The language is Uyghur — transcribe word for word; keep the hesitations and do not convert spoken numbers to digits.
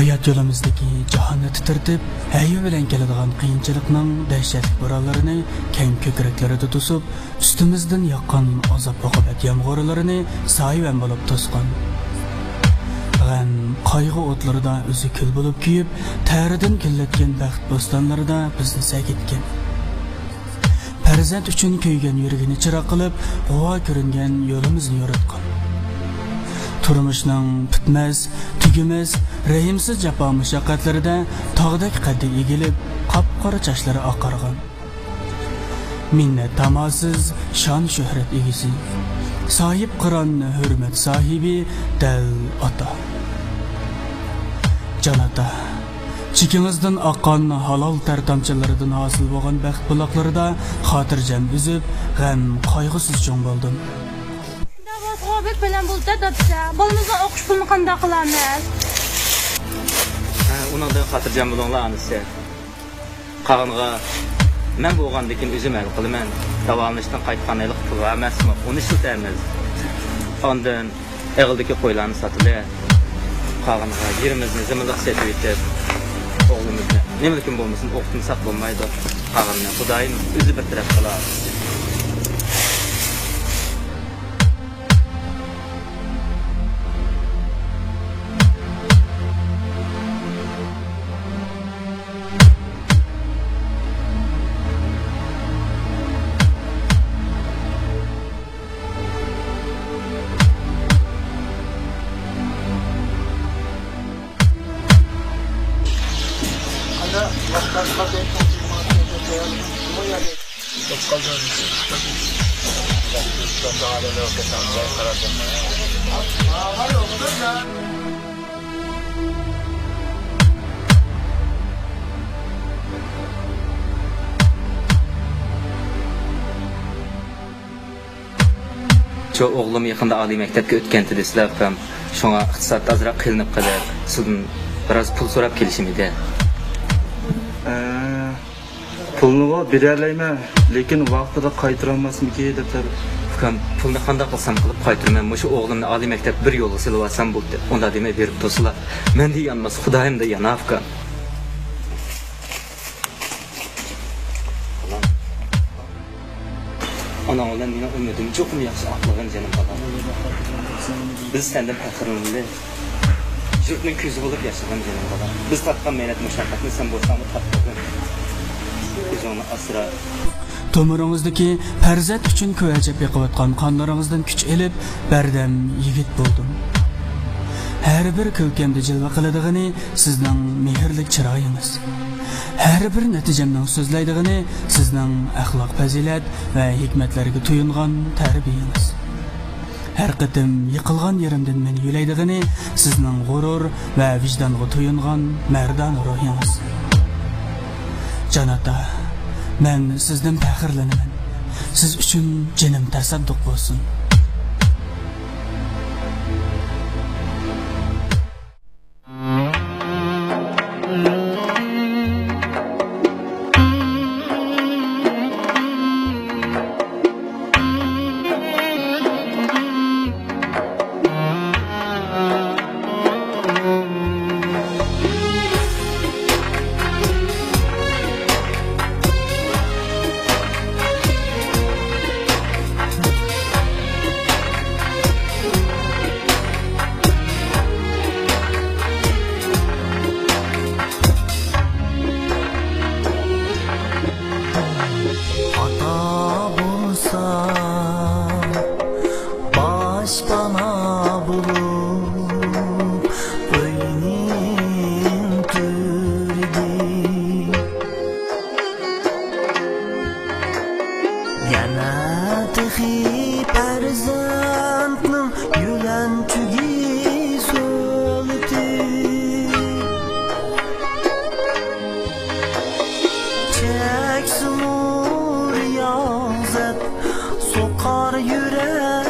ھايات يولىمىزدىكى جاھاننى تىترىتىپ، ھەيۋە بىلەن كېلىدىغان قىيىنچىلىقنىڭ دەھشەتلىك بورانلىرىنى كەڭ كۆكرەكلىرىدە توسۇپ، ئۈستىمىزدىن ياغقان ئازاب-ئوقۇبەت يامغۇرلىرىنى سايىۋەن بولۇپ توسقان. غەم، قايغۇ ئوتلىرىدا ئۆزى كۈل بولۇپ كۆيۈپ، تەرىدىن گۈللەتكەن بەخت بوستانلىرىدا بىزنى سەگىتكەن. پەرزەنت ئۈچۈن كۆيگەن يۈرىكىنى چىراغ قىلىپ، غۇۋا كۆرۈنگەن يولىمىزنى يورۇتقان. تۇرمۇشنىڭ پۈتمەس، تۈگىمەس، رەھىمسىز جاپا-مۇشەققەتلىرىدە تاغدەك قەددى ئېگىلىپ، قاپقارا چاچلىرى ئاقارغان. مىننەت تاماسىز، شان-شۆھرەت ئىگىسى، ساھىبقىران ھۆرمەت ساھىبى دەل ئاتا. جان ئاتا، چېكىڭىزدىن ئاققان ھالال تەر تامچىلىرىدىن ھاسىل بولغان بەخت بۇلاقلىرىدا خاتىرجەم ئۈزۈپ، غەم-قايغۇسىز چوڭ بولدۇم. شۇنداق بولسىغۇ بەك بەلەن بولدى دەپسە، بالىمىزنىڭ ئوقۇش پۇلىنى قانداق قىلارمىز؟ ھە، ئۇنىڭدىن خاتىرجەم بولۇڭلار، ئانىسى. قالغىنىغا مەن بولغاندىكىن ئۆزۈم ھەل قىلىمەن. داۋالىنىشتىن قايتقان ھېلىقى پۇل بار ئەمەسمۇ؟ ئۇنى ئىشلىتەرمىز. ئاندىن ئېغىلدىكى قويلارنى ساتىلى. قالغىنىغا يېرىمىزنى زېمىنلىق سېتىۋېتىپ، ئوغلىمىزنى نېمىلىكىن بولمىسۇن، ئوقۇتمىساق بولمايدۇ. قالغىنىنى خۇدايىم ئۆزى بىر تەرەپ قىلار. شۇ ئوغلۇم يېقىندا ئالىي مەكتەپكە ئۆتكەنتى دېسىلە، ئۇكام، شۇڭا ئىقتىساد ئازراق قىينىلىپ قېلىپ، سىزدىن بىراز پۇل سوراپ كېلىشىم ئىدى. ئە، پۇلنىغۇ بېرەلەيمەن، لېكىن ۋاقتىدا قايتۇرالماسمىكىن دەپ تەر- ئۇكام، پۇلنى قانداق قىلسام قىلىپ قايتۇرىمەن، مۇشۇ ئوغلۇمنى ئالىي مەكتەپ بىر يولغا سېلىۋالسام بولدى، ئۇنداق دېمەي بېرىپ تۇرسىلا، مەندىن يانمىسا خۇدايىمدىن يانار، ئۇكام. ئاناڭ بىلەن مېنىڭ ئۈمىدىم چوقۇم ياخشى ئاقلىغىن، جېنىم بالام. بىز سەندىن پەخىرلىنىمىز. يۇرتنىڭ كۆزى بولۇپ ياشىغىن، جېنىم بالام. بىز تارتقان مەينەت مۇشەققەتنى سەن بولساڭمۇ تارتمىغىن. ئۆزۈڭنى ئاسرا. تومۇرىڭىزدىكى پەرزەنت ئۈچۈن كۆۋەچەپ بېقىۋاتقان قانلىرىڭىزدىن كۈچ ئېلىپ، بەردەم يىگىت بولدۇم. ھەر بىر كۈلكەمدە جىلۋە قىلىدىغىنى سىزنىڭ مېھىرلىك چىرايىڭىز. ھەر بىر نەتىجەمنىڭ سۆزلەيدىغىنى سىزنىڭ ئەخلاق-پەزىلەت ۋە ھېكمەتلەرگە تويۇنغان تەربىيەڭىز. ھەر قېتىم يىقىلغان يېرىمدىن مېنى يۆلەيدىغىنى سىزنىڭ غۇرۇر ۋە ۋىجدانغا تويۇنغان مەردانە روھىڭىز. جان ئاتا، مەن سىزدىن پەخىرلىنىمەن. سىز ئۈچۈن جېنىم تەسەددۇق بولسۇن. ئاتا بولسا باشپانا بولۇپ ئۆينىڭ تۈۋرۈكى. يەنە تېخى پەرزەنتنىڭ يۆلەنچۈكى سۆلىتى. چەكسىمۇ رىيازەت سوقار يۈرەك.